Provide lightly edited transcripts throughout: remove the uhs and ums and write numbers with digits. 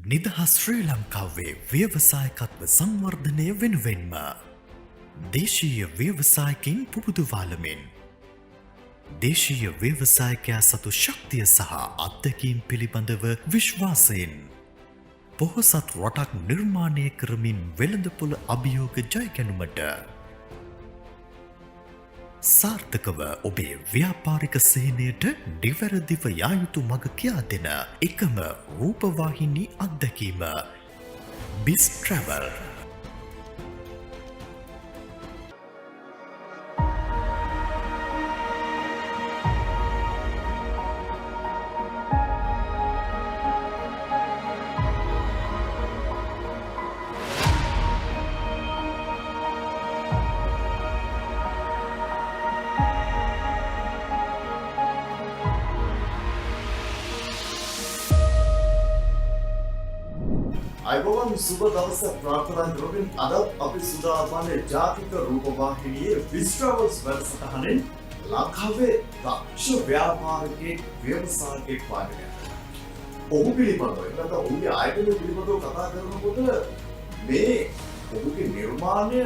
නිදහස් ශ්‍රී ලංකාවේ ව්‍යවසායකත්ව සංවර්ධනය වෙනුවෙන්ම දේශීය ව්‍යවසායකින් පුබුදුවාලමින් දේශීය ව්‍යවසායකයා සතු ශක්තිය සහ අත්දැකීම් පිළිබඳව විශ්වාසයෙන් පොහොසත් රටක් නිර්මාණය කරමින් වෙළඳපොළ අභියෝග ජය ගැනීමට සාර්ථකව ඔබේ ව්‍යාපාරික සිහිනයට නිවැරදිව යා යුතු මඟ කියා දෙන එකම රූපවාහිනී අත්දැකීම බිස් ට්‍රැවල්. අයබෝවන් සුබ දවසක් ප්‍රාර්ථනා කරමින් අදත් අපි සුදාපානේ ජාතික රූපවාහිනියේ විස්ට්‍රවල්ස් වැඩසටහනෙන් ලංකාවේ දක්ෂ ව්‍යාපාරිකයෙක් ව්‍යවසායකයෙක් හොයාගෙන යනවා. ඔහු පිළිබඳව එහෙම නැත්නම් ඔහුගේ ආයතනය පිළිබඳව කතා කරනකොට මේ ඔහුගේ නිර්මාණය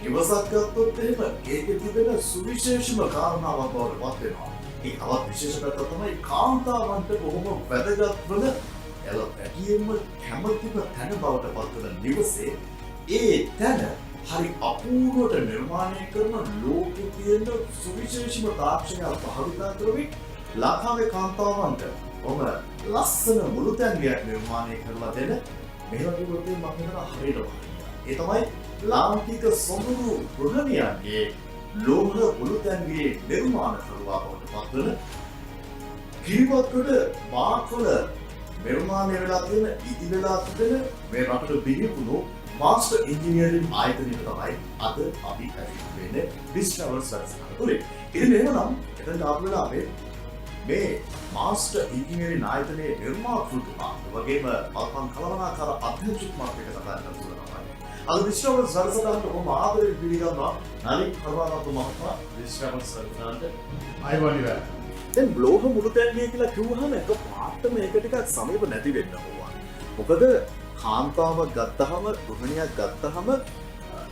නිවසක් ගත්තොත් එහෙම ඒකේ තිබෙන සුවිශේෂම කාරණාවක් බවට පත් වෙනවා. ඒ තවත් විශේෂ පැත්තක් තමයි කාන්තාවන්ට බොහොම වැදගත් වන එල වැඩියෙන්ම කැමතිම තැන බවට පත්වන නිවසේ ඒ තැන හරි අපූර්වට නිර්මාණය කරන ලෝකෙ තියෙන සුවිශේෂම තාක්ෂණයක් භාවිතා කරමින් ලංකාවේ කාන්තාවන්ට බොහොම ලස්සන මුළුතැන්ගයක් නිර්මාණය කරලා දෙන මෙහෙම කිව්වොත් මම හිතනවා හරියට වටිනවා. ඒ තමයි ලාංකික සොඳුරු ගෘහණියන්ගේ ලෝහ මුළුතැන්ගේ නිර්මාණකරුවා බවට පත්වන කිරිබත්ගොඩ මාකොළ නිර්මාණය වෙලා තියෙන ඉදි වෙලා තිබෙන මේ රටට බිහිවුණු මාස්ටර් ඉංජිනේරින් ආයතනයට තමයි අද අපි ඇවිත් වෙන්නේ බිස් ට්‍රැවල්ස් වැඩසටහන තුලින්. ඉතින් එහෙමනම් එතනට ආපු වෙලාවේ මේ මාස්ටර් ඉංජිනේරින් ආයතනයේ නිර්මාතෘතුමා ඒ වගේම මල්පන් කළමනාකාර අධ්‍යක්ෂකතුමාත් එක්ක කතා කරන්න සූදානම් වන්නේ. අද බිස් ට්‍රැවල්ස් වැඩසටහනට බොහොම ආදරෙන් පිළිගන්නවා නලින් කරුණාරත්න මහත්මයා බිස් ට්‍රැවල්ස් වැඩසටහනට. අයබෝවන් ඉවරයි. දැන් ලෝහ මුළුතැන්ගේ කියලා කිව්වහම එක පාටම ඒක ටිකක් සමීප නැති වෙන්න ඕවා. මොකද කාන්තාවක් ගත්තහම ගෘහණියක් ගත්තහම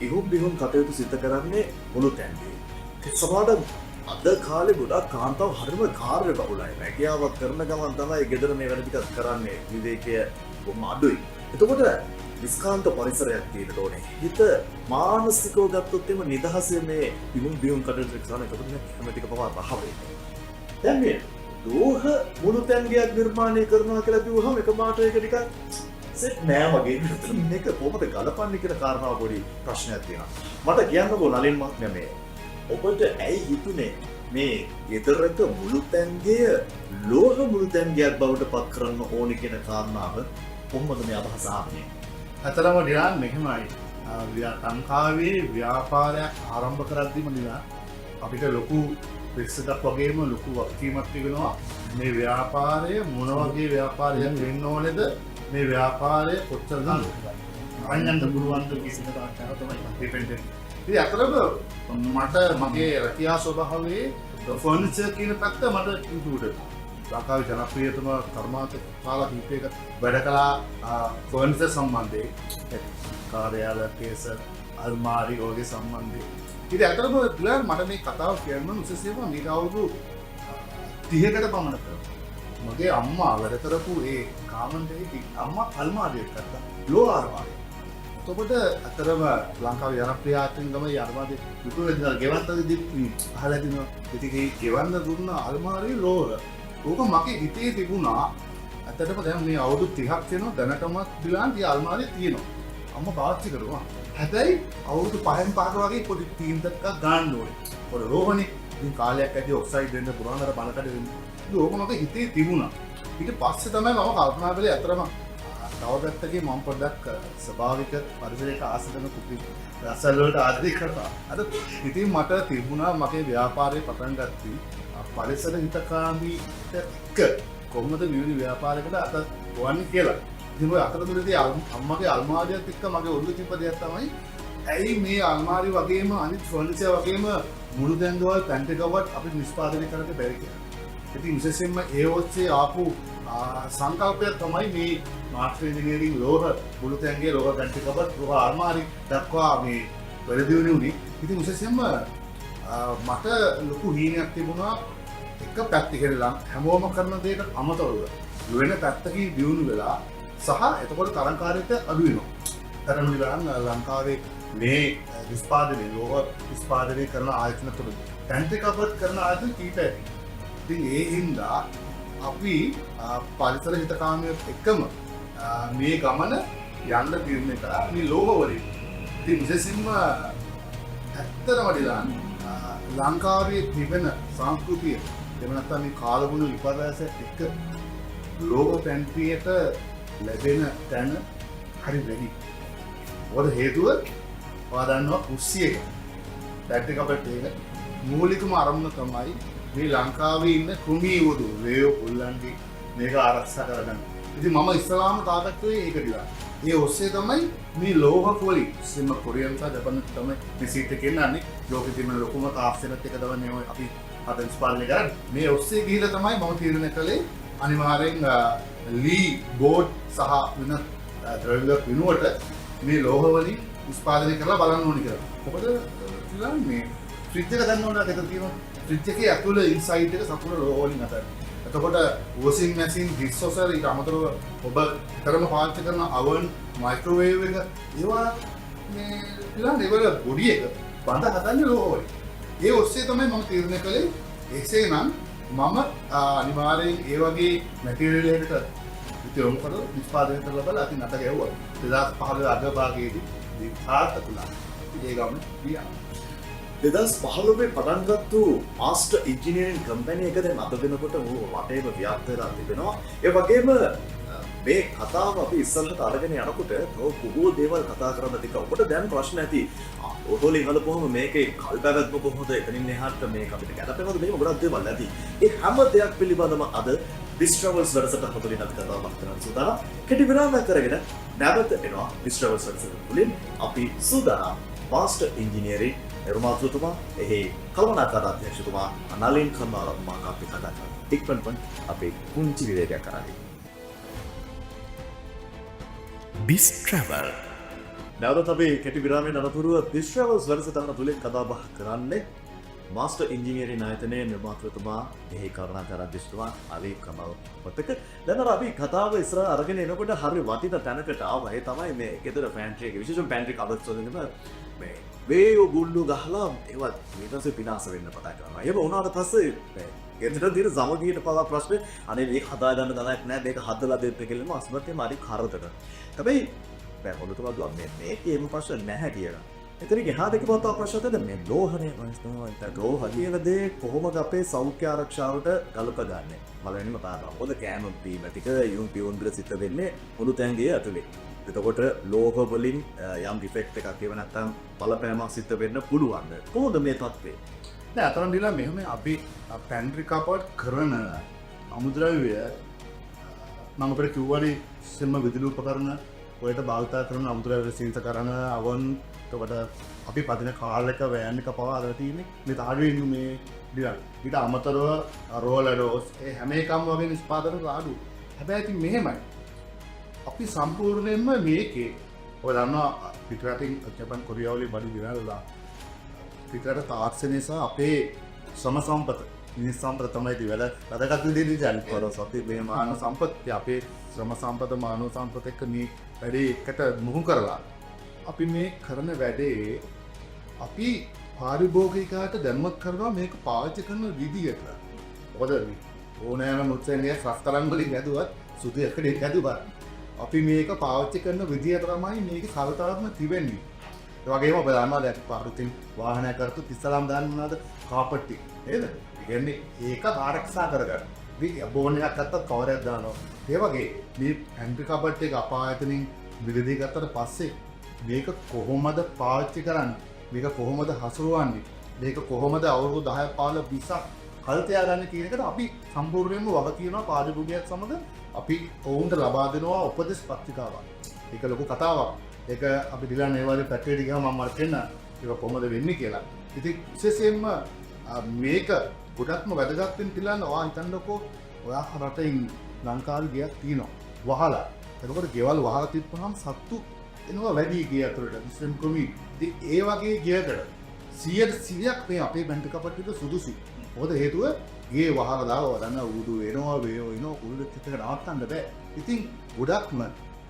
ඉහුම් බිහුම් කටයුතු සිදු කරන්නේ මුළුතැන්ගේ. සමහරවිට අද කාලේ ගොඩක් කාන්තාව හරිම කාර්ය බහුලයි. රැකියාවක් කරන ගමන් තමයි ගෙදර මේ වැඩ ටිකක් කරන්නේ. විවේකය බොහොම අඩුයි. එතකොට විස්කාන්ත පරිසරයක් තියෙන්න ඕනේ. හිත මානසිකව ගත්තොත් එimhe නිදහසේ මේ ඉහුම් බිහුම් කටයුතු කරන එතකොට හැම ටික පවා රහ වෙන්නේ. දැන් මේ ලෝහ මුළුතැන්ගයක් නිර්මාණය කරනවා කියලා කිව්වහම එකපාරට ඒක ටිකක් සෙට් නෑ වගේ. මේක කොහොමද ගලපන්නේ කියන කාරණාව පොඩි ප්‍රශ්නයක් තියෙනවා. මට කියන්නකෝ නලින් මහත්මයා මේ ඔබට ඇයි හිතුනේ මේ ගෙදරක මුළුතැන්ගය ලෝහ මුළුතැන්ගයක් බවට පත් කරන්න ඕනේ කියන කාරණාව කොහොමද මේ අදහස ආවේ? ඇත්තටම ඩිලාන් මෙහෙමයි. ලංකාවේ ව්‍යාපාරයක් ආරම්භ කරද්දිම ඩිලාන් අපිට ලොකු වෙස්සටක් වගේම ලොකු වගකීමක් තිබෙනවා. මේ ව්‍යාපාරය මොන වගේ ව්‍යාපාරයක් වෙන්න ඕනේද, මේ ව්‍යාපාරය කොච්චර අරන් යන්න පුළුවන්ද කියන කාරණාව තමයි ඩිපෙන්ඩ් වෙන්නේ. ඉතින් අතරම මට මගේ රැකියා ස්වභාවයේ ෆර්නිචර් කියන පැත්ත මට ඉන්ක්ලූඩ්. ලංකාවේ ජනප්‍රියතම කර්මාන්ත කාලා කීපයක වැඩ කළා ෆර්නිචර් සම්බන්ධයෙන්. කාර්යාල, කේස, අල්මාරි වගේ සම්බන්ධයෙන්. ඉතින් ඇත්තටම ඩිලාන් මට මේ කතාව කියන්න ඕන විශේෂයෙන්ම මීට අවුරුදු 30කට පමණ පෙර මගේ අම්මා වැඩ කරපු ඒ කාමන්ට් එකේ අම්මා අල්මාරියක් ගත්තා. ලෝ අල්මාරියක්. එතකොට ඇත්තටම ලංකාවේ ජනප්‍රිය ආයතන තමයි අල්මාරිය විකුණන දේ ගෙවන්න දෙන්නේ අහලා තිනවා. ඉතින් ඒ ගෙවන්න දුන්න අල්මාරිය ලෝහ. ඕක මගේ හිතේ තිබුණා. ඇත්තටම දැන් මේ අවුරුදු 30ක් වෙනවා දැනටමත් ඩිලාන් මේ අල්මාරිය තියෙනවා. අම්මා පාවිච්චි කරනවා. හැබැයි අවුරුදු 5න් 5ක වගේ පොඩි තීන්ත ටිකක් ගන්න ඕනේ. පොඩි ලෝහනේ. ඉතින් කාලයක් ඇද්දි ඔක්සයිඩ් වෙන්න පුළුවන් අර බලකඩ වෙන්න. ඉතින් ඕක මගේ හිතේ තිබුණා. ඊට පස්සේ තමයි මම කල්පනා කළේ ඇත්තටම තව පැත්තකින් මම පොඩ්ඩක් ස්වභාවික පරිසරයක ආස කරන කුපි රසල් වලට ආදරය කරනවා. අර ඉතින් මට තිබුණා මගේ ව්‍යාපාරේ පටන් ගත්තී පරිසර හිතකාමී එක්ක කොහොමද මෙවැනි ව්‍යාපාරයකට අත හොයන්නේ කියලා. ඉතින් ඔය අතරතුරදී අම්මගේ අල්මාරියත් එක්ක මගේ ඔළුවේ තිබ්බ දෙයක් තමයි ඇයි මේ අල්මාරි වගේම අනිත් ෆර්නිචර් වගේම මුළු දැන්ගවල් පැන්ට් එකවත් අපි නිෂ්පාදනය කරන්න බැරි කියලා. ඉතින් විශේෂයෙන්ම ඒ ඔස්සේ ආපු සංකල්පයක් තමයි මේ මාස්ටර් ඉංජිනේරින් ලෝහ බුලුතැන්ගේ ලෝහ පැන්ට්‍රි කබඩ් ලෝහ අල්මාරි දක්වා මේ වැඩ දියුණු වුණේ. ඉතින් විශේෂයෙන්ම මට ලොකු හීනයක් තිබුණා එක පැත්තකින් හැමෝම කරන දෙයට අමතරව වෙන පැත්තකින් දියුණු වෙලා සහ එතකොට තරංකාරීත්වය අඩු වෙනවා. තරණ විලාන් ලංකාවේ මේ නිෂ්පාදනය ලෝහ නිෂ්පාදනය කරන ආයතන තුළ පැන්ට්‍රි කබඩ් කරන ආයතන කීපයක්. ඉතින් ඒ හින්දා අපි පරිසර හිතකාමීත් එක්කම මේ ගමන යන්න තීරණය කරා මේ ලෝහ වලින්. ඉතින් විශේෂයෙන්ම ඇත්තටම ඩිලාන් ලංකාවේ තිබෙන සංස්කෘතිය එහෙම නැත්නම් මේ කාලගුණ විපර්යාසයත් එක්ක ලෝහ පැන්ට්‍රියට ලැබෙන තැන හරි වැඩි. මොකද හේතුව ඔයා දන්නවා කුස්සිය එක පැන්ට්‍රි කබඩ් එක මූලිකම අරමුණ තමයි මේ ලංකාවේ ඉන්න කෘමි වදු වේයෝ කොල්ලන්ගේ මේක ආරක්ෂා කරගන්න. ඉතින් මම ඉස්සලාම තාකත් කළේ ඒක ඩිලා. ඒ ඔස්සේ තමයි මේ ලෝහ පොලි සිම කොරියන් සහ ජපාන තමයි මේ සීට් එක එන්නන්නේ. ලෝකෙ තියෙන ලොකුම තාක්ෂණත් එක තමයි මේ අපි අද නිෂ්පාදනය කරන්නේ. මේ ඔස්සේ ගිහිල්ලා තමයි මම තීරණය කළේ අනිවාර්යෙන් ලී බෝඩ් සහ වෙන ද්‍රව්‍යයක් වෙනුවට මේ ලෝහ වලින් නිෂ්පාදනය කරලා බලන්න ඕනි කියලා. මොකද ඩිලා මේ ෆ්‍රිජ් එක ගන්න ඕන දෙක තියෙනවා. ෆ්‍රිජ් එකේ ඇතුළේ ඉන්සයිඩ් එක සම්පූර්ණ ලෝහ වලින් හදන්නේ. එතකොට වොෂින් මැෂින්, ඩිෂ්වොෂර් ඊට අමතරව ඔබ නිතරම පාවිච්චි කරන අවන්, මයික්‍රෝවේව් එක ඒවා මේ ඩිලාන් ඒවල බොඩි එක බඳ හදන්නේ ලෝහ වලින්. ඒ ඔස්සේ තමයි මම තීරණය කළේ එසේනම් මම අනිවාර්යෙන් ඒ වගේ මැටීරියල් එකකට යොමු කරලා නිෂ්පාදනය කරලා බලලා ඉතින් අත ගැහුවා. 2015 අග භාගයේදී සාර්ථක වුණා. ඉතින් ඒ ගමන ගියා. 2015 පටන් ගත්තු මාස්ටර් ඉංජිනේරින් කම්පැනි එක දැන් අද වෙනකොට මුළු රටේම ව්‍යාප්ත වෙලා තිබෙනවා. ඒ වගේම මේ කතාව අපි ඉස්සරහට අරගෙන යනකොට තව බොහෝ දේවල් කතා කරන්න තිබ්බා. ඔබට දැන් ප්‍රශ්න ඇති. ඔතෝලින් හදපුවම මේකේ කල් පැවැත්ම කොහොමද? එතනින් එහාට මේක අපිට ගැලපෙනවද? මේක ගොඩක් දේවල් ඇති. ඒ හැම දෙයක් පිළිබඳව අද බිස් ට්‍රැවල්ස් වැඩසටහන තුළින් අපි කතා බහ කරන්න සූදානම්. කෙටි විරාමයක් අරගෙන නැවත එනවා බිස් ට්‍රැවල්ස් වැඩසටහන තුළින් අපි සූදානම් මාස්ටර් ඉංජිනේරින් නිර්මාතෘතුමා එහි කළමනාකාර අධ්‍යක්ෂතුමා නලින් කරුණාරත්න අපි කතා කරමු. ඉක්මනටම අපි පුංචි විවේකයක් කරන්නේ. බිස් ට්‍රැවල් නැවතත් අපි කෙටි විරාමයෙන් අනතුරුව බිස් ට්‍රැවල්ස් වැඩසටහන තුළින් කතා බහ කරන්නේ මාස්ටර් ඉංජිනේරින් ආයතනයේ නිර්මාතෘතුමා එහි කරුණාකර අධ්‍යක්ෂතුමා අලි කමල් පොතක. දැන් අර අපි කතාව ඉස්සරහ අරගෙන එනකොට හරි වටින තැනකට ආවා. ඒ තමයි මේ ගෙදර පැන්ට්‍රි එක. විශේෂයෙන්ම පැන්ට්‍රි කබඩ්ස් වලින්ම මේ වේයෝ ගුල්ලු ගහලා ඒවත් ඊට පස්සේ විනාශ වෙන්න පටන් ගන්නවා. එහෙම වුණාට පස්සේ මේ ගෙදර තියෙන සමගියට පවා ප්‍රශ්නේ අනේ මේක හදාගන්න දණක් නෑ මේක හදලා දෙන්න කියලාම අස්මතේ මාරි කරදර. හැබැයි මම හොඳටම දුවා මේ මේකේ එහෙම ප්‍රශ්න නැහැ කියලා. එතන එහා දෙක පොත ප්‍රශ්න තියෙන මේ ලෝහනේ ලෝහ කියන දේ කොහොමද අපේ සෞඛ්‍ය ආරක්ෂාවට ගලප ගන්නෙ? පළවෙනිම කාරණා. මොකද කෑම බීම ටික යුන් පියුන් වල සිද්ධ වෙන්නේ මුළු තැන්ගේ ඇතුලේ. එතකොට ලෝහ වලින් යම් ඉෆෙක්ට් එකක් ඒව නැත්තම් බලපෑමක් සිද්ධ වෙන්න පුළුවන්ද? කොහොමද මේ තත්ත්වය? නෑ අතරන් ඩිලා මෙහෙම අපි පැන්ට්‍රි කපඩ් කරන අමුද්‍රව්‍ය මම අපිට කිව්වනේ සෙම්ම විදුලි උපකරණ ඔයට භාවිතා කරන අමුද්‍රව්‍ය සීත කරන අවන් එතකොට අපි පදින කාර් එක වෑන් එක පවා අරලා තියෙන්නේ මේ තාඩුවේ මේ ඩිලා. ඊට අමතරව රෝලර් ඩෝස් ඒ හැම එකම වගේ නිෂ්පාදන තාඩු. හැබැයි ඉතින් මෙහෙමයි අපි සම්පූර්ණයෙන්ම මේකේ ඔය දන්නවා පිටරටින් ජපාන් කොරියාවලින් බඩු ගෙනල්ලා පිටරට තාක්ෂණය සහ අපේ ශ්‍රම සම්පත මිනිස් සම්පත තමයි ඉතින් වැදගත් විදිහට ඉතින් කොරස් අපි මේ මානව සම්පත් අපේ ශ්‍රම සම්පත මානව සම්පත එක්ක මේ වැඩේ එකට මුහු කරලා අපි මේ කරන වැඩේ අපි පාරිභෝගිකයාට දැනුවත් කරනවා මේක පාවිච්චි කරන විදියට. මොකද ඕනෑම මුත්‍රණයක් රත්තරන් වලින් හැදුවත් සුදු යකඩෙන් හැදුවත් අපි මේක පාවිච්චි කරන විදියට තමයි මේක සරලතාවම තිබෙන්නේ. ඒ වගේම ඔබ දන්නවා දැන් පාරුතින් වාහනයක් කරත්තොත් ඉස්සලාම දාන්නේ මොනවද? කාපට් ටික. නේද? ඒ කියන්නේ ඒක ආරක්ෂා කරගන්න. ඉතින් බෝන් එකක් ගත්තත් කවර් එකක් දානවා. ඒ වගේ මේ ඇන්ටි කබඩ් එක අපායතනින් මිලදී ගත්තට පස්සේ මේක කොහොමද පාවිච්චි කරන්නේ? මේක කොහොමද හසුරුවන්නේ? මේක කොහොමද අවුරුදු 10 15 20 කල් තියාගන්නේ කියන එකට අපි සම්පූර්ණයෙන්ම වග කියනවා පාරිභෝගිකයත් සමග අපි ඔවුන්ට ලබා දෙනවා උපදෙස් පත්‍රිකාවක්. ඒක ලොකු කතාවක්. ඒක අපි ඩිලන් ඒ වගේ ෆැක්ටරි ගියාම මම මට කියන්න ඒක කොහොමද වෙන්නේ කියලා. ඉතින් විශේෂයෙන්ම මේක ගොඩක්ම වැදගත් වෙන ඩිලන් ඔයා හිතන්නකෝ ඔයා රටේ ලංකාවේ ගියක් තියෙනවා. වහලා. එතකොට ගෙවල් වහලා තිබ්බහම සත්තු එනවා වැඩි ගේ ඇතුළට මුස්ලිම් කොමි. ඉතින් ඒ වගේ ගෙයකට 100%ක් මේ අපේ පැන්ට් කපට් එක සුදුසුයි. මොකද හේතුව ගේ වහලා දාලා වදන්න ඌඩු එනවා, වේයෝ එනවා, කුරුල්ලෙක් එක්ක නවත්තන්න බෑ. ඉතින් ගොඩක්ම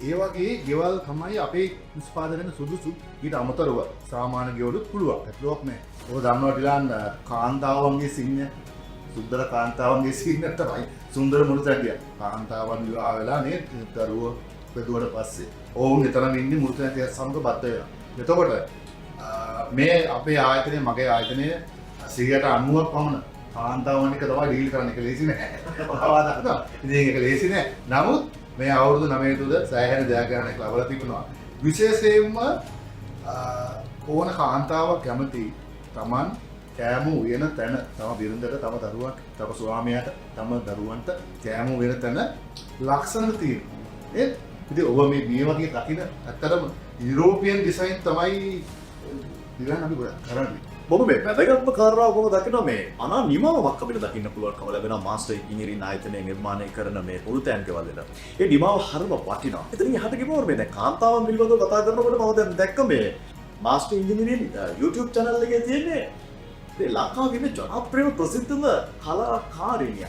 ඒ වගේ ගෙවල් තමයි අපේ නිෂ්පාදනය වෙන සුදුසු. ඊට අමතරව සාමාන්‍ය ගෙවලුත් පුළුවන්. ගැටලුවක් නෑ. ඔය දන්නවා ටිලාන් කාන්තාවන්ගේ සින්න, සුන්දර කාන්තාවන්ගේ සින්න තමයි සුන්දර මුළුතැන්ඩිය. කාන්තාවන් විවාහ වෙලා නේ දරුවෝ ඉපදුවට පස්සේ ඔවුන් නිතරම ඉන්නේ මුළුතැන්ඩිය සමග බද්ධ වෙලා. එතකොට මේ අපේ ආයතනය, මගේ ආයතනය 90%ක් පමණ කාන්තාවන් එක තමයි ඩීල් කරන්න. ඒක ලේසි නෑ. ඔයාලා දන්නවා. ඉතින් ඒක ලේසි නෑ. නමුත් මේ අවුරුදු 9 තුල සෑහෙන ජයග්‍රහණයක් ලබලා තිබෙනවා. විශේෂයෙන්ම ඕන කාන්තාවක් කැමති Taman කෑම උයන තැන, තම බිරිඳට, තම දරුවන්, තම ස්වාමියාට, තම දරුවන්ට කෑම උයන තැන ලක්ෂණ තියෙනවා. ඒ ඉතින් ඔබ මේ වගේ දකින ඇත්තටම යුරෝපියන් ඩිසයින් තමයි දිලන් අපි ගොඩක් කරන්නේ. ඔබ මේ වැදගත්ම කාරණාව කොහොමද දකිනවා මේ අනා නිමාවක් අපිට දකින්න පුළුවන්කම ලැබෙනවා මාස්ටර් ඉංජිනේරින් ආයතනය නිර්මාණය කරන මේ මුළුතැන් ගෙවල් වල. ඒ නිමාව හරිම වටිනවා. එතනින් එහාට ගිහම මේ දැන් කාන්තාවන් පිළිබඳව කතා කරනකොට මම දැන් දැක්ක මේ මාස්ටර් ඉංජිනේරින් YouTube channel එකේ තියෙන්නේ මේ ලංකාවේ ඉන්න ජනප්‍රියම ප්‍රසිද්ධම කලාකාරිනිය.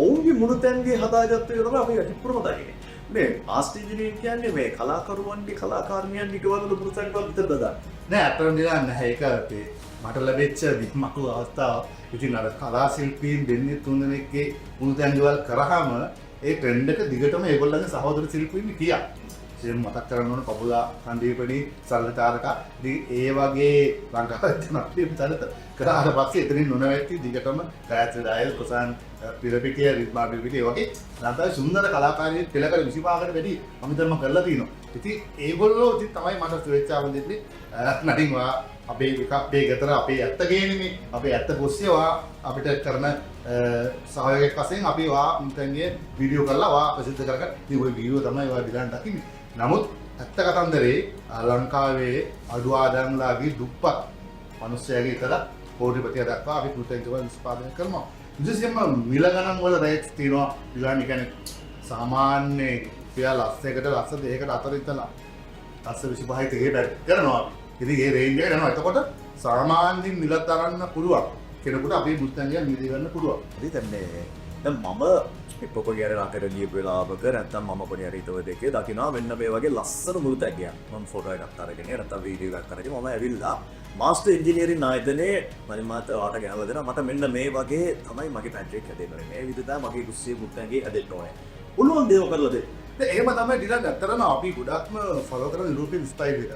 ඔවුන්ගේ මුළුතැන්ගේ හදාගත්ත එක තමයි අපි වැඩිපුරම දකින්නේ. මේ මාස්ටර් ඉංජිනේරින් කියන්නේ මේ කලාකරුවන්ගේ කලාකාරිනියන්ගේ ගෙවල් වල මුළුතැන් ගෙවල් විතරද දාන්නේ? නෑ, අතරම දිලා නැහැ. ඒක අපේ මට ලැබෙච්ච දිමකු අවස්ථාව. ඉතින් අර කලා ශිල්පීන් දෙන්නේ තුන් දෙනෙක්ගේ මුළුතැන් ගෙවල් කරාම ඒ ට්‍රෙන්ඩ් එක දිගටම ඒගොල්ලන්ගේ සහෝදර ශිල්පීන් කියා. ඉතින් මතක් කරන්න ඕන කපුලා සංදීපනි සල්ලචාරක. ඉතින් ඒ වගේ ලංකාවේ ජනප්‍රිය චරිත කරාට පස්සේ එතනින් නොනැවැත්ති දිගටම ගායත්‍රි ඩයල්, ප්‍රසාන් පිරපිටිය, රිද්මා පිරපිටිය, ඒ වගේ ලංකාවේ සුන්දර කලාකාරයන් පෙළකර 25කට වැඩි මම හිතනවා කරලා තියෙනවා. ඉතින් ඒගොල්ලෝ ඉතින් තමයි මට ස්වේච්ඡාව දෙන්නේ. නඩින් වා අපේ එක අපේ ගෙදර අපේ ඇත්ත ගේන්නේ මේ අපේ ඇත්ත කුස්සිය වා අපිට කරන සහයෝගයක් වශයෙන් අපි වා මුතන්ගේ වීඩියෝ කරලා වා ප්‍රසිද්ධ කරගන්න. ඉතින් ওই වීඩියෝ තමයි වා දිලන් දකින්නේ. නමුත් ඇත්ත කතන්දරේ ලංකාවේ අඩු ආදායම්ලාභී දුප්පත් මිනිස්සයාගේ ඉතල කෝටිපතිය දක්වා අපි මුතන් ගෙවල් නිෂ්පාදනය කරනවා. විශේෂයෙන්ම මිල ගණන් වල රේට්ස් තියෙනවා. දිලන් කියන්නේ සාමාන්‍ය රුපියල් ලක්ෂයකට ලක්ෂ දෙකකට අතර ඉතලා ලක්ෂ 25 තේ බැක් කරනවා අපි. ඉතින් ඒ රේන්ජ් එකට යනවා. එතකොට සාමාන්‍යයෙන් මිල දරන්න පුළුවන් කෙනෙකුට අපේ මුත්තන්ගේ මිලදී ගන්න පුළුවන්. හරි, දැන් මේ දැන් මම පොප ගැන අතර ගියපු වෙලාවක නැත්තම් මම පොඩි හරි හිතව දෙකේ දකිනවා මෙන්න මේ වගේ ලස්සන මුළුතැග්ගයක්. මම ෆොටෝ එකක් අරගෙන නැත්තම් වීඩියෝ එකක් අරගෙන මම ඇවිල්ලා මාස්ටර් ඉංජිනේරින් ආයතනයේ මම මට ඔයාට ගෙනල්ලා දෙනවා. මට මෙන්න මේ වගේ තමයි මගේ පැන්ට් එක හැදෙන්න ඕනේ. මේ විදිහට තමයි මගේ කුස්සිය මුත්තැගේ හැදෙන්න ඕනේ. පුළුවන් දේවල් කරලා දෙන්න. දැන් එහෙම තමයි ඩිලන් ඇත්තටම අපි ගොඩක්ම ෆලෝ කරන යුරෝපියන් ස්ටයිල් එක.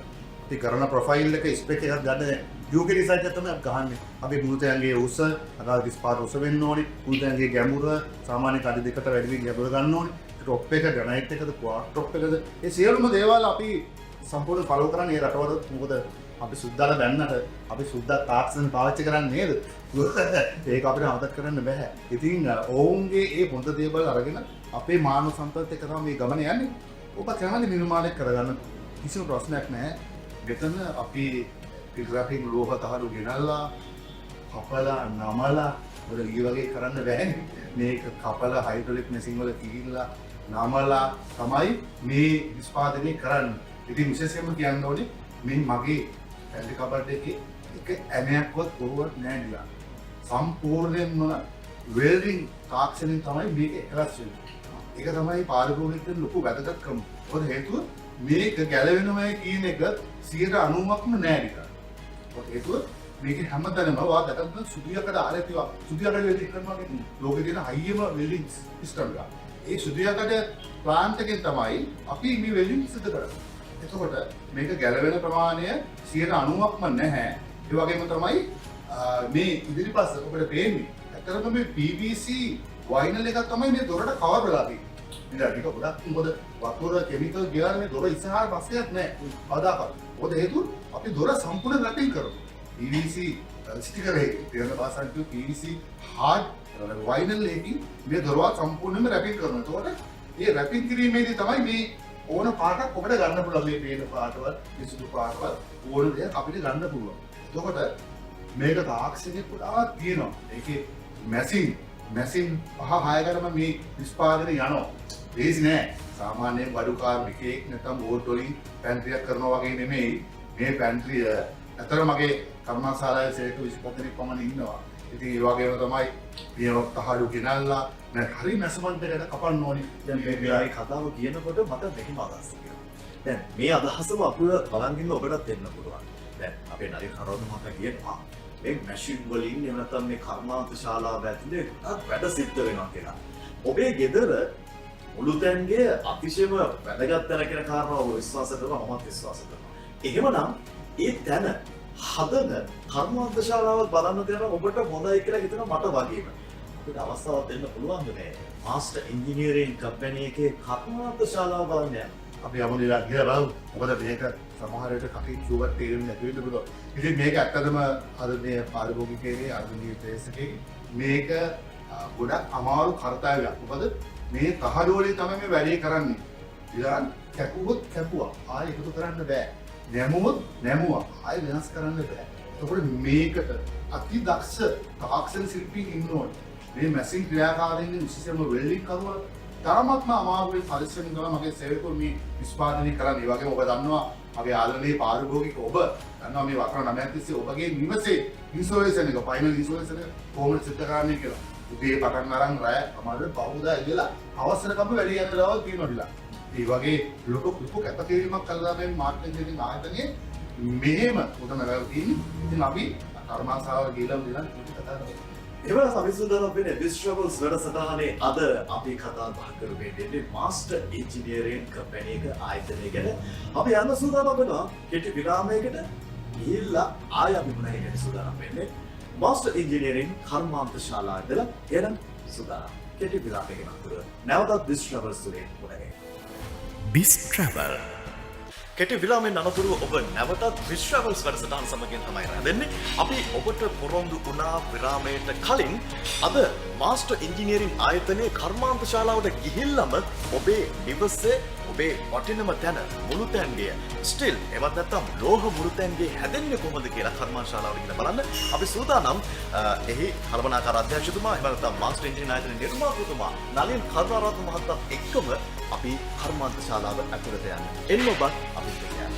අපි කරන ප්‍රොෆයිල් එක ස්පෙක් එකක් ගන්න නෑ. UK design එක තමයි අපි ගහන්නේ. අපි මුළුතැන්ගේ උස අදාළ 35 උස වෙන්න ඕනේ. මුළුතැන්ගේ ගැඹුර සාමාන්‍ය කඩි දෙකට වැඩි වෙන ගැඹුර ගන්න ඕනේ. ටොප් එක ග්‍රැනයිට් එකද ක්වාට් ටොප් එකද ඒ සියලුම දේවල් අපි සම්පූර්ණ ෆලෝ කරන්නේ ඒ රටවල. මොකද අපි සුද්දාලා බැන්නට අපි සුද්දා තාක්ෂණ පාවිච්චි කරන්නේ නේද? ඒක අපිට අමතක කරන්න බෑ. ඉතින් ඔවුන්ගේ ඒ හොඳ දේවල් අරගෙන අපේ මානව සම්පත් එක්ක තමයි මේ ගමන යන්නේ. ඔබ කැමති නිර්මාණයක් කරගන්න කිසිම ප්‍රශ්නයක් නෑ. මෙතන අපි පිටරටින් ලෝහ තහඩු ගෙනල්ලා කපලා නමලා ඔය ඊ වගේ කරන්න බෑනේ. මේක කපලා හයිඩ්‍රොලික් මැෂින් වල ගිහිල්ලා නමලා තමයි මේ නිෂ්පාදනය කරන්නේ. ඉතින් විශේෂයෙන්ම කියන්න ඕනේ මේ මගේ පැන්ටි කබඩ් එකේ එක ඇණයක්වත් කොහොමවත් නෑ නේද? සම්පූර්ණයෙන්ම වෙල්ඩින් තාක්ෂණයෙන් තමයි මේක එකලස් වෙන්නේ. ඒක තමයි පාරිභෝගිකයන්ට ලොකු වැදගත්කම. මොකද හේතුව මේක ගැලවෙනවයි කියන එක 90%ක්ම නෑ ටික. මොකද හේතුව මේක හැමතැනම ඔයා දැකලා සුදු යකඩ ආරේ තියවා. සුදු යකඩ වෙල්ඩින් කරනවා කියන්නේ ලෝකේ තියෙන හයියම වෙල්ඩින් සිස්ටම් එක. ඒ සුදු යකඩ ප්ලාන්ට් එකෙන් තමයි අපි මේ වෙල්ඩින් සිදු කරන්නේ. එතකොට මේක ගැලවෙන ප්‍රමාණය 90%ක්ම නැහැ. ඒ වගේම තමයි මේ ඉදිරිපස්ස ඔබට පේන්නේ. ඇත්තටම මේ PVC vinyl එකක් තමයි මේ දොරට කවර් වෙලා තියෙන්නේ. ඉතින් මේක ගොඩක් මොකද වතුර කෙමිකල් ගියාම මේ දොර ඉස්සරහට ප්‍රශ්නයක් නෑ. කවදාකවත්. මොකද හේතුව අපි දොර සම්පූර්ණ රැපින් කරනවා. PVC sticker එකකින් තියෙන භාෂාවෙන් කිව්වොත් PVC hard vinyl එකකින් මේ දොරවල් සම්පූර්ණයෙන්ම රැපින් කරනවා. එතකොට මේ රැපින් කිරීමේදී තමයි මේ ඕන පාටක් ඔබට ගන්න පුළුවන්. මේ පේන පාටවල්, මේ සුදු පාටවල් ඕන දෙයක් අපිට ගන්න පුළුවන්. එතකොට මේක තාක්ෂණය ගොඩාක් තියෙනවා. ඒකේ මැෂින් පහ හයකටම මේ නිෂ්පාදනය යනවා. ලේසි නෑ. සාමාන්‍යයෙන් බඩු කාර්මිකයෙක් නැත්නම් බෝට් වලින් පැන්ට්‍රියක් කරනවා වගේ නෙමෙයි. මේ පැන්ට්‍රිය ඇත්තටම මගේ කර්මාන්තශාලාවේ සේවක 25 දෙනෙක් පමණ ඉන්නවා. ඉතින් ඒ වගේම තමයි පියවක් තහඩු ගෙනල්ලා මම හරි මැසමන්ට් එකට කපන්න ඕනේ. දැන් මේ කතාව කියනකොට මට මෙහෙම අදහසක් එනවා. දැන් මේ අදහසම අපිව බලන් ඉන්න ඔබටත් දෙන්න පුළුවන්. දැන් අපේ නලින් කරුණාරත්න මහත්තයා කියනවා මේ මැෂින් වලින් එහෙම නැත්නම් මේ කර්මාන්ත ශාලාව ඇතුලේ ගොඩක් වැඩ සිද්ධ වෙනවා කියලා. ඔබේ ගෙදර මුළුතැන්ගේ අතිශයම වැදගත් තැන කියන කාරණාව ඔබ විශ්වාස කරනවා, මමත් විශ්වාස කරනවා. එහෙමනම් ඒ තැන හදන කර්මාන්ත ශාලාවත් බලන්න තියෙනවා ඔබට හොඳයි කියලා හිතෙනවා මට වගේම. අපිට අවස්ථාවක් දෙන්න පුළුවන්ද මේ මාස්ටර් ඉංජිනේරින් කම්පැනි එකේ කර්මාන්ත ශාලාව බලන්න යන්න? අපි යමු නිලා ගිහලා බලමු. මොකද මේක සමහර විට කටින් කිව්වත් තේරෙන්නේ නැති වෙන්න පුළුවන්. ඉතින් මේක ඇත්තටම අද මේ පාරිභෝගිකයේ ආධුනික ට්‍රේස් එකේ මේක ගොඩක් අමාරු කර්තව්‍යයක්. මොකද මේ තහඩු වලින් තමයි මේ වැඩේ කරන්නේ. ඉතින් කැපුවොත් කැපුවා. ආයෙ එකතු කරන්න බෑ. නැමුවොත් නැමුවා. ආයෙ වෙනස් කරන්න බෑ. එතකොට මේකට අති දක්ෂ තාක්ෂණ ශිල්පීන් ඉන්න ඕනේ. මේ මැෂින් ක්‍රියාකාරීන් විශේෂයෙන්ම වෙල්ඩින් කරුවා තරමත්ම අමාරුවෙන් පරිස්සම් කරලා මගේ සේවකයෝ මේ නිෂ්පාදනය කරන්නේ. ඒ වගේම ඔබ දන්නවා මගේ ආදරණීය පාරිභෝගික ඔබ දන්නවා මේ වසර 9ක් තිස්සේ ඔබගේ නිවසේ ඉන්සුලේෂන් එක ෆයිනල් ඉන්සුලේෂන් එක කොහොමද සිද්ධ කරන්නේ කියලා. උදේ පටන් අරන් රැ අමාරුවෙන් බහුදා ඉඳලා හවස වෙනකම්ම වැඩි යන වෙලාවල් තියෙනවා ඩිලා. ඒ වගේ ලොකු ලොකු කැපකිරීමක් කළා මේ මාර්කට් ඉන්ජිනියරින් ආයතනයේ මෙහෙම උතන කරලා තියෙන්නේ. ඉතින් අපි කර්මාන්තශාලාවට ගිහලා ඩිලා කතා කරමු. එවන අපි සූදානම් වෙන්නේ බිස් ට්‍රැවල්ස් වැඩසටහනේ අද අපි කතා බහ කරමින් ඉන්නේ මාස්ටර් ඉංජිනේරින් කම්පැනි එක ආයතනය ගැන. අපි යන්න සූදානම් වෙනවා කෙටි විරාමයකට. ගිහිල්ලා ආය අපි මුණ ගැහෙන්න සූදානම් වෙන්නේ මාස්ටර් ඉංජිනේරින් කර්මාන්ත ශාලාව ඉඳලා. එහෙනම් සූදානම් කෙටි විරාමයකින් අතුරු නැවතත් බිස් ට්‍රැවල්ස් තුලින් මුණ ගැහෙමු. බිස් ට්‍රැවල් කෙටි විරාමයෙන් අනතුරුව ඔබ නැවතත් බිස් ට්‍රැවල්ස් වැඩසටහන සමගින් තමයි රැඳෙන්නේ. අපි ඔබට පොරොන්දු වුණා විරාමයට කලින් අද මාස්ටර් ඉංජිනේරින් ආයතනයේ කර්මාන්ත ශාලාවට ගිහිල්ලම ඔබේ නිවසේ ඔබේ වටිනම තැන මුළුතැන්ගේ ස්ටිල් එවත් නැත්නම් ලෝහ මුළුතැන්ගේ හැදෙන්නේ කොහොමද කියලා කර්මාන්ත ශාලාවට ගිහින් බලන්න. අපි සූදානම් එහි කළමනාකාර අධ්‍යක්ෂතුමා එහෙම නැත්නම් මාස්ටර් ඉංජිනේරින් ආයතනයේ නිර්මාතෘතුමා නලින් කරුණාරත්න මහත්තයාත් එක්කම අපි කර්මාන්ත ශාලාව ඇතුළට යන්න. එන්න ඔබත් අපිත් එක්ක යන්න.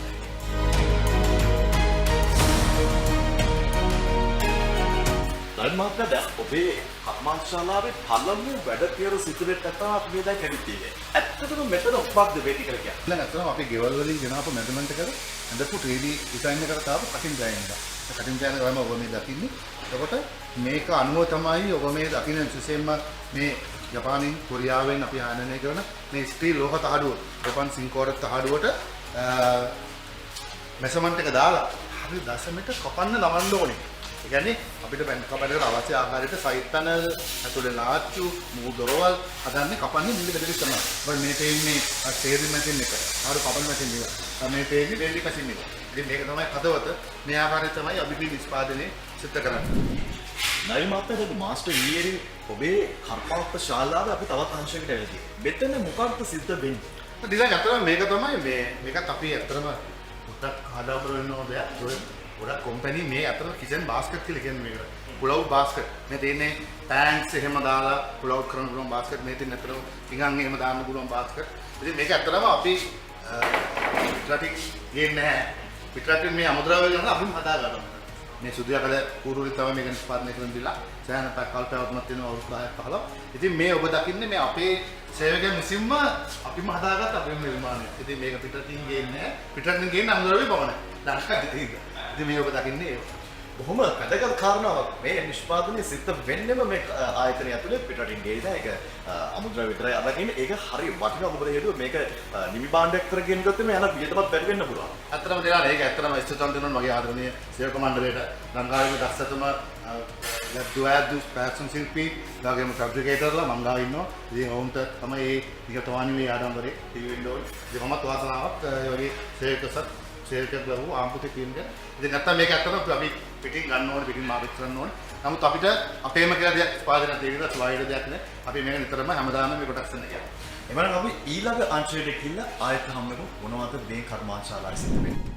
නලින් මහත්තයා, දැන් ඔබේ කර්මාන්ත ශාලාවේ පළමු වැඩ පියවර සිදුවෙන්න නැත්නම් අපි මේ දැන් කැඩිත් තියෙන්නේ. ඇත්තටම මෙතන මොකක්ද වෙන්නේ කියලා කියන්නේ? දැන් ඇත්තටම අපි ගෙවල් වලින් ගෙනාපු මැදමන්ට් එකට ඇඳපු 3D design එකට තාපු කටින් ප්ලෑන් එක. ඒ කටින් ප්ලෑන් එක තමයි ඔබ මේ දකින්නේ. එතකොට මේක අනුව තමයි ඔබ මේ දකින්න විශේෂයෙන්ම මේ ජපානයෙන් කොරියාවෙන් අපි ආනයනය කරන මේ ස්ටීල් ලෝහ තහඩුව, ජපාන් සින්කෝඩ් තහඩුවට මෙෂර්මන්ට් එක දාලා හරි දශමයට කපන්න ලවන්න ඕනේ. ඒ කියන්නේ අපිට පැන් කපන්නට අවශ්‍ය ආකාරයට සයිඩ් පැනල්, ඇතුලේ නාච්චු, මූ දොරවල් හදන්නේ කපන්නේ මිලි බෙදලි තමයි. බට මේ තේන්නේ ස්ටේරින් මැෂින් එක. ආර කපන මැෂින් එක. මේ තේන්නේ වෙල්ඩින් මැෂින් එක. ඉතින් මේක තමයි හදවත. මේ ආකාරයට තමයි අපි මේ නිෂ්පාදනය සිද්ධ කරන්නේ. නලින් මහත්තයා, දැන් මාස්ටර් ඉංජිනේරින් ඔබේ කර්මාන්ත ශාලාවේ අපි තවත් අංශයකට ඇවිල්ලා තියෙනවා. මෙතන මොකක්ද සිද්ධ වෙන්නේ? ඩිසයින් ඇත්තටම මේක තමයි මේකත් අපි ඇත්තටම පොඩ්ඩක් ආඩම්බර වෙන්න ඕන දෙයක්. ගොඩක් කම්පැනි මේ ඇත්තටම කිචන් බාස්කට් කියලා කියන්නේ මේකට. Full out basket. මේ තියෙන්නේ ටැංක්ස් එහෙම දාලා පුල් අවුට් කරන්න පුළුවන් බාස්කට්. මේ තියෙන්නේ ඇත්තටම ඉඟන් එහෙම දාන්න පුළුවන් බාස්කට්. ඉතින් මේක ඇත්තටම අපි පිටරටින් ගේන්නේ නැහැ. පිටරටින් මේ අමුද්‍රව්‍ය ගන්න අපිම හදා ගන්නවා. මේ සුදු යකඩ කූරු වලින් තමයි මේක නිෂ්පාදනය කරන දීලා සෑහෙන කල් පැවැත්මක් තියෙනවා අවුරුදු 10ක් 15ක්. ඉතින් මේ ඔබ දකින්නේ මේ අපේ සේවකයන් විසින්ම අපිම හදාගත්ත අපේම නිර්මාණයක්. ඉතින් මේක පිටරටින් ගේන්නේ නැහැ. පිටරටින් ගේන්නේ අමුද්‍රව්‍ය පමණයි. ලංකාවේ තියෙන. ඉතින් මේ ඔබ දකින්නේ ඒක. බොහොම වැදගත් කාරණාවක්. මේ නිෂ්පාදනය සිද්ධ වෙන්නෙම මේ ආයතනය ඇතුලේ පිටරටින් ගේන්නේ නැහැ. ඒක අමුද්‍රව්‍ය විතරයි අරගෙන ඒක හරි වටිනවා. මොකද හේතුව මේක නිමි භාණ්ඩයක් කරගෙන ගියොත් මේ යන වියදමත් වැඩි වෙන්න පුළුවන්. ඇත්තටම දෙනවා ඒක ඇත්තටම ස්තුතිවන්ත වෙනවා මගේ ආදරණීය සේවක මණ්ඩලයට. ලංකාවේ දක්ෂතම ලැබ්දුවැද්දු ෆැෂන් ශිල්පී, ඒ වගේම ෆැබ්‍රිකේටර්ලා මං ගාව ඉන්නවා. ඉතින් ඔවුන්ට තමයි මේ නිහතමානී මේ ආඩම්බරේ පිළි වෙන්න ඕනේ. ඉතින් මමත් වාසනාවක් ඒ වගේ සේවකයෙක් ලැබුවා ආම්පුතේ කියන එක. ඉතින් නැත්තම් මේක ඇත්තටම අපි පිටින් ගන්න ඕනේ, පිටින් මාර්කට් කරන්න ඕනේ. නමුත් අපිට අපේම කියලා දෙයක් උත්පාදනයක් දෙයක් නෑ, ස්වෛර දෙයක් නෑ. අපි මේක නිතරම හැමදාම මේ ප්‍රොඩක්ෂන් එක යනවා. එවනම් අපි ඊළඟ අංශයට ගිහිල්ලා ආයෙත් හම්බෙමු මොනවද මේ කර්මාන්ත ශාලාවේ සිද්ධ වෙන්නේ.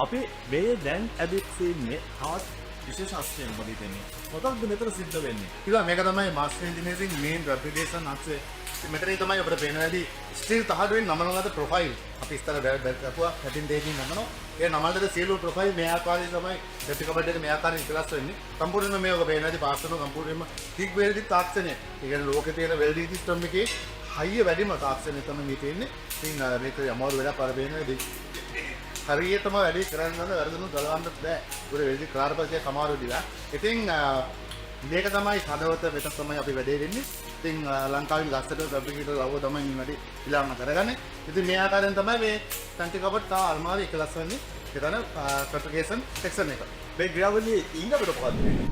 අපි මේ දැන් ඇවිත් ඉන්නේ තවත් විශේෂ අංශය මොකද හිතෙන්නේ? මොකක්ද මෙතන සිද්ධ වෙන්නේ? ඊළඟ මේක තමයි මාස්ටර් ඉන්ජිනියරින් මේන් ෆැබ්‍රිකේෂන් අංශය. ඉතින් මෙතනින් තමයි අපිට පේනවා ඇති ස්ටීල් තහඩුවෙන් නමන ලද ප්‍රොෆයිල්. අපි ඉස්සර බැලුවා කටින් දෙකකින් නමනවා. ඒ නමන ලද සියලු ප්‍රොෆයිල් මේ ආකාරයෙන් තමයි සෙට් කබඩ් එක මේ ආකාරයෙන් ඉකලස් වෙන්නේ. සම්පූර්ණයෙන්ම මේක පේනවා ඇති පාස් වෙනවා සම්පූර්ණයෙන්ම තික් වෙල්ඩින් තාක්ෂණය. ඒ කියන්නේ ලෝකේ තියෙන වෙල්ඩින් සිස්ටම් එකේ හයිය වැඩිම තාක්ෂණය තමයි මේ තියෙන්නේ. ඉතින් මේක අමාරු වැඩක් අර පේනවා ඇති. හරියටම වැඩි කරන්න ඕන වැරදුණු ගලවන්න බෑ. උර වෙල්ඩින් කරාට පස්සේ අමාරු දිලා. ඉතින් මේක තමයි හදවත වෙත තමයි අපි වැඩේ වෙන්නේ. ඉතින් ලංකාවේ ලස්සට ෆැබ්‍රිකේටර් ලව්ව තමයි මේ වැඩේ ඊළඟ කරගන්නේ. ඉතින් මේ ආකාරයෙන් තමයි මේ තන්ටි කබඩ් තා අල්මාරි එකලස් වෙන්නේ. ඒ තමයි ෆැබ්‍රිකේෂන් සෙක්ෂන් එක. මේ ක්‍රියාවලියේ ඊළඟට මොකද්ද වෙන්නේ?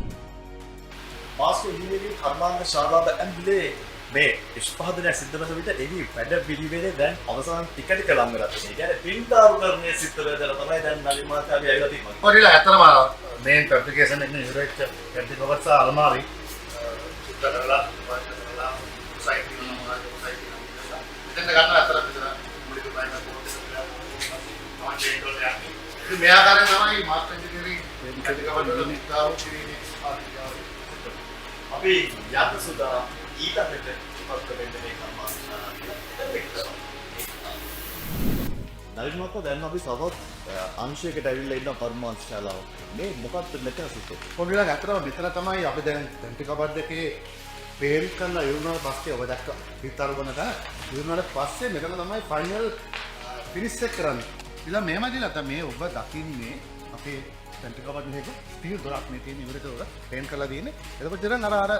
මාස්ටර් ඉංජිනේරින් කර්මාන්ත ශාලාව ඇතුලේ මේ නිෂ්පාදනය සිද්ධ වෙන විට එහි වැඩ පිළිවෙලේ දැන් අවසාන ටික ටික ලං වෙලා තියෙනවා. ඒ කියන්නේ පින්තාරුකරණය සිද්ධ වෙලා තමයි දැන් නලින් මහත්තයා අපි ඇවිල්ලා තියෙන්නේ. පොඩිලා ඇත්තටම මේන් ෆැබ්‍රිකේෂන් එකේ ඉවර වෙච්ච තන්ටි කබඩ් සහ අල්මාරි සුද්ධ කරලා වාෂ් කරලා සයිට් එක මොනවද සයිට් එක මෙතන ගන්න අතර මෙතන මූලික බයින කොහොමද කියලා මම චේන්ජ් වලට යන්නේ. ඉතින් මේ ආකාරයෙන් තමයි මාස්ටර් ඉන්ජිනියරින් තන්ටි කබඩ් වල නිස්තාරු කිරීමේ ආදියාවයි. අපි යන්න සුදා ඊළඟට මොකක්ද වෙන්නේ මේ කර්මාන්ත ශාලාව කියලා එතන. නලින් මහත්තයා දැන් අපි තවත් අංශයකට ඇවිල්ලා ඉන්න කර්මාන්ත ශාලාව. මේ මොකක්ද මෙතන සිද්ධ වෙන්නේ? පොඩිලා ඇත්තටම මෙතන තමයි අපි දැන් තන්ටි කබඩ් එකේ පේන්ට් කරලා ඉවර වුණාට පස්සේ ඔබ දැක්ක පිටතර බන තැන ඉවර වුණාට පස්සේ මෙතන තමයි ෆයිනල් ෆිනිෂ් එක කරන්නේ. ඊළඟ මෙහෙමයි දීලා දැන් මේ ඔබ දකින්නේ අපේ තන්ටි කබඩ් එකේ ස්ටීල් දොරක් මේ තියෙන ඉවර කරලා පේන්ට් කරලා තියෙන්නේ. එතකොට ඉතින් අර අර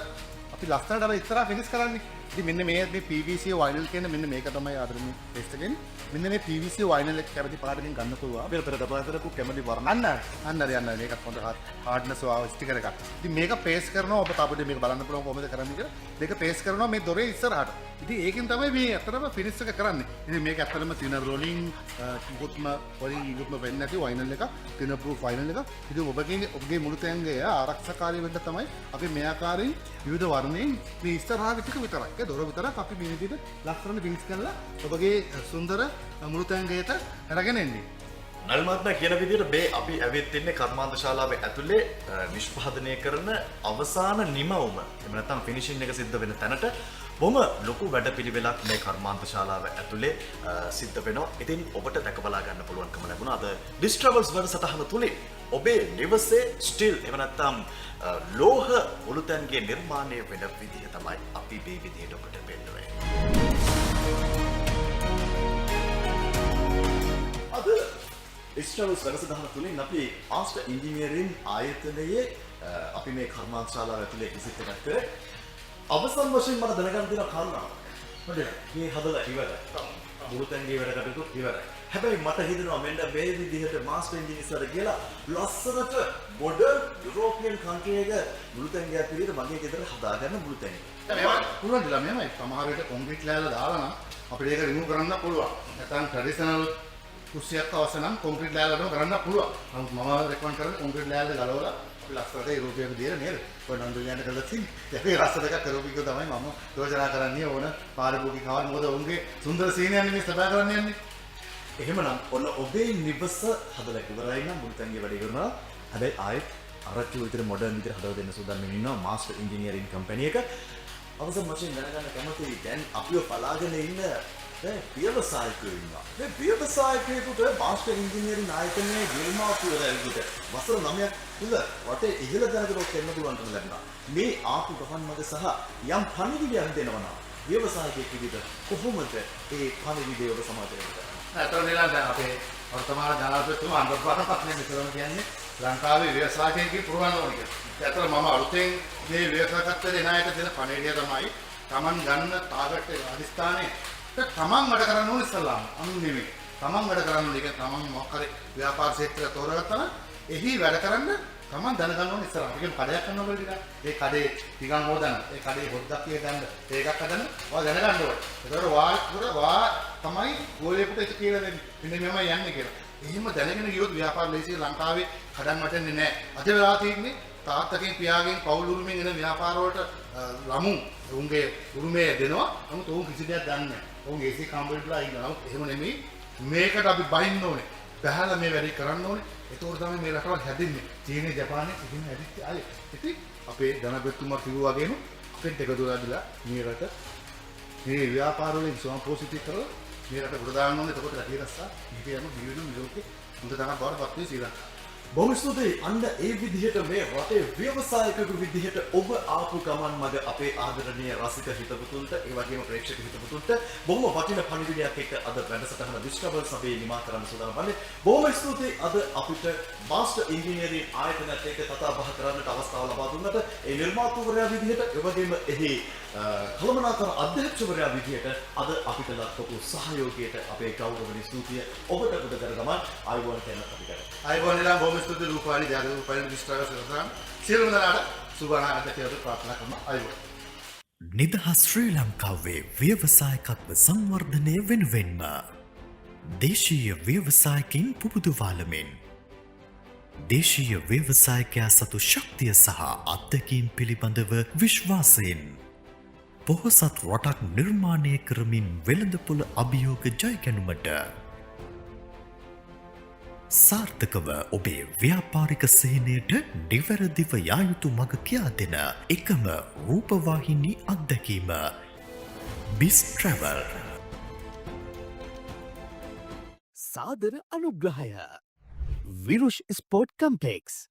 අපි ලස්සනට අර ඉස්සරහා ෆිනිෂ් කරන්නේ. ඉතින් මෙන්න මේ මේ PVC vinyl කියන මෙන්න මේක තමයි ආදරණීය ටෙස්ට් එකෙන්. මෙන්න මේ PVC vinyl එක කැමති පාටකින් ගන්න පුළුවන්. අපි පෙර තබා කරපු කැමති වර්ණ. අන්න අන්න හරි අන්න මේකත් හොඳ හાર્ඩ්නස් වාව ස්ටිකර් එකක්. ඉතින් මේක පේස්ට් කරනවා ඔබ තාපට මේක බලන්න පුළුවන් කොහොමද කරන්නේ කියලා. මේක පේස්ට් කරනවා මේ දොරේ ඉස්සරහට. ඉතින් ඒකෙන් තමයි මේ ඇත්තටම ෆිනිෂ් එක කරන්නේ. ඉතින් මේක ඇත්තටම තිනර් රෝලින් මුකුත්ම වලින් මුකුත්ම වෙන්නේ නැති වයිනල් එකක්, තිනර් ප්‍රූෆ් වයිනල් එකක්. ඉතින් ඔබගේ මුළු තැන්ගේ ආරක්ෂාකාරී වෙන්න තමයි අපි මේ ආකාරයෙන් විවිධ වර්ණයෙන් මේ ඉස්සරහා ටික විතරයි. ඒ දොර විතරක් අපි මේ විදිහට ලස්සනට ෆිනිෂ් කරලා ඔබගේ සුන්දර මුළු තැන්ගේට අරගෙන එන්නේ. නලින් මහත්මයා කියන විදිහට මේ අපි ඇවිත් ඉන්නේ කර්මාන්ත ශාලාවේ ඇතුලේ නිෂ්පාදනය කරන අවසාන නිමවුම. එහෙම නැත්නම් ෆිනිෂින් එක සිද්ධ වෙන තැනට බොහොම ලොකු වැඩපිළිවෙලක් මේ කර්මාන්ත ශාලාව ඇතුලේ සිද්ධ වෙනවා. ඉතින් ඔබට දැක බලා ගන්න පුළුවන්කම ලැබුණා අද ඩිස්ට්‍රවල්ස් වැඩසටහන තුලින් ඔබේ නිවසේ ස්ටිල් එහෙම නැත්නම් ලෝහ මුළුතැන්ගේ නිර්මාණය වෙන විදිහ තමයි අපි මේ විදිහට ඔබට පෙන්නුවේ. අද ඩිස්ට්‍රවල්ස් වැඩසටහන තුලින් අපි මාස්ටර් ඉංජිනේරින් ආයතනයේ අපි මේ කර්මාන්ත ශාලාව ඇතුලේ විසිට් එකක් කරේ. අවසන් වශයෙන් මට දැනගන්න තියෙන කාරණාවක්. හොඳයි. මේ හදලා ඉවරයි. මුළුතැන්ගේ වැඩ කටයුතු ඉවරයි. හැබැයි මට හිතෙනවා මෙන්න මේ විදිහට මාස්ටර් ඉංජිනේර්ස්ලා කියලා ලස්සනට මොඩර්න් යුරෝපියන් කන්ට්‍රි එක මුළුතැන්ගයක් විදිහට මගේ ගෙදර හදාගන්න මුළුතැන්. මේවා පුළුවන් දලා මෙහෙමයි. සමහර විට කොන්ක්‍රීට් ලෑල්ල දාලා නම් අපිට ඒක රිමූව් කරන්න පුළුවන්. නැත්නම් ට්‍රැඩිෂනල් කුස්සියක් අවශ්‍ය නම් කොන්ක්‍රීට් ලෑල්ලටම කරන්න පුළුවන්. නමුත් මම රෙකමන්ඩ් කරන්නේ කොන්ක්‍රීට් ලෑල්ල ගලවලා අපි ලස්සනට යුරෝපියන් විදියට නේද? ඔය නන්දු යන්න කරලා තියෙන්නේ. ඒ ලස්සන එකක් කරපු එක තමයි මම යෝජනා කරන්නේ ඕන පාරිභෝගික කවන්න. මොකද ඔවුන්ගේ සුන්දර සීනයන්නේ මේ සබා කරන්න යන්නේ. එහෙමනම් ඔන්න ඔබේ නිවස හදලා ඉවරයි නම් මුළුතැන්ගේ වැඩ ඉවරනවා. හැබැයි ආයෙත් අර කිව්ව විදිහට මොඩර්න් විදිහට හදලා දෙන්න සූදානම් ඉන්නවා මාස්ටර් ඉංජිනේරින් කම්පැනි එක. අවසන් වශයෙන් දැනගන්න කැමතියි දැන් අපිව බලාගෙන ඉන්න දැන් ව්‍යවසායකයෝ ඉන්නවා. මේ ව්‍යවසායකයෙකුට මාස්ටර් ඉංජිනේරින් ආයතනයේ නිර්මාතෘවරයෙකුට වසර 9ක් තුල රටේ ඉහළ තැනකට එන්න පුළුවන්කම ලැබුණා. මේ ආපු ගමන් මඟ සහ යම් පණිවිඩයක් දෙනවා නම් ව්‍යවසායකයෙක් විදිහට කොහොමද ඒ පණිවිඩය ඔබ සමාජයට කරන්නේ? ඇත්තටම නෙලා දැන් අපේ වර්තමාන ජනාධිපතිතුමා අනුරාධපුර නේ මෙතනම කියන්නේ ලංකාවේ ව්‍යවසායකයෙක්ගේ පුරවන්න ඕන කියලා. ඇත්තටම මම අලුතෙන් මේ ව්‍යවසායකත්වයට එන අයට දෙන පණිවිඩය තමයි Taman ගන්න ටාගට් එක අදිස්ථානය තමන් වැඩ කරන්න ඕන ඉස්සල්ලාම. අනුන් නෙමෙයි. තමන් වැඩ කරන්න ඕන. ඒ කියන්නේ තමන් මොකක් හරි ව්‍යාපාර ක්ෂේත්‍රය තෝරගත්තා නම් එහි වැඩ කරන්න තමන් දැනගන්න ඕන ඉස්සල්ලාම. ඒ කියන්නේ කඩයක් කරනවා කියලා ටිකක්. ඒ කඩේ ටිකක් හොදන්න. ඒ කඩේ හොද්දක් කිය ගන්න. ඒකක් හදන්න. ඔයා දැනගන්න ඕන. ඒතකොට වා තමයි ගෝලයකට ඒක කියලා දෙන්නේ. මෙන්න මෙහෙමයි යන්නේ කියලා. එහෙම දැනගෙන ගියොත් ව්‍යාපාර ලේසියෙන් ලංකාවේ කඩන් වැටෙන්නේ නැහැ. අද වෙලා තියෙන්නේ තාත්තගෙන් පියාගෙන් පවුල් උරුමෙන් එන ව්‍යාපාර වලට ළමුන් උන්ගේ උරුමය දෙනවා. නමුත් ඔවුන් කිසි දෙයක් දන්නේ නැහැ. ඔවුන් AC කාමරේටලා ඉන්නවා. නමුත් එහෙම නෙමෙයි. මේකට අපි බහින්න ඕනේ. බහලා මේ වැඩේ කරන්න ඕනේ. ඒතකොට තමයි මේ රටවල් හැදෙන්නේ. චීනය, ජපානය එහෙම හැදිච්ච අය. ඉතින් අපේ ජනාධිපතිතුමා කිව්වා වගේම අපිට එකතු වෙලා මේ රට මේ ව්‍යාපාර වලින් ස්වයංපෝෂිත කරලා මේ රට ගොඩ දාන්න ඕනේ. එතකොට රටේ රස්සා ඉතින් යන ජීවිත ලෝකෙ හොඳ තැනක් බවට පත් වෙයි ශ්‍රී ලංකාව. බොහොම ස්තුතියි. අන්න ඒ විදිහට මේ රටේ ව්‍යවසායකයෙකු විදිහට ඔබ ආපු ගමන් මග අපේ ආදරණීය රසික හිතවතුන්ට, ඒ වගේම ප්‍රේක්ෂක හිතවතුන්ට බොහොම වටින පණිවිඩයක් එක්ක අද වැඩසටහන බිස් ට්‍රැවල්ස් අපි නිමා කරන්න සූදානම් වන්නේ. බොහොම ස්තුතියි අද අපිට මාස්ටර් ඉංජිනේරින් ආයතනයත් එක්ක කතා බහ කරන්නට අවස්ථාව ලබා දුන්නට. ඒ නිර්මාතෘවරයා විදිහට, ඒ වගේම එහි කළමනාකර අධ්‍යක්ෂවරයා විදිහට අද අපිට දක්වපු සහයෝගයට අපේ ගෞරවනීය ස්තුතිය ඔබට උඩ කර ගමන් ආයුබෝවන් කියන්නත් අපි කරා. ආයුබෝවන් නිලා, බොහොම ස්තුතියි රූපවාහිනී, ජාතික රූපවාහිනී, බිස් ට්‍රැවල්ස් සඳහන් සියලුම දෙනාට සුබ අනාගතයක් කියලා ප්‍රාර්ථනා කරනවා. ආයුබෝවන්. නිදහස් ශ්‍රී ලංකාවේ ව්‍යවසායකත්ව සංවර්ධනය වෙනුවෙන්ම දේශීය ව්‍යවසායකින් පුබුදුවාලමින් දේශීය ව්‍යවසායකයා සතු ශක්තිය සහ අත්දැකීම් පිළිබඳව විශ්වාසයෙන් පොහොසත් රටක් නිර්මාණය කරමින් වෙළඳපොළ අභියෝග ජය ගැනුමට සාර්ථකව ඔබේ ව්‍යාපාරික සිහිනයට නිවැරදිව යා යුතු මඟ කියා දෙන එකම රූපවාහිනී අත්දැකීම බිස් ට්‍රැවල්. සාදර අනුග්‍රහය විරුෂ් ස්පෝට් කම්පලෙක්ස්.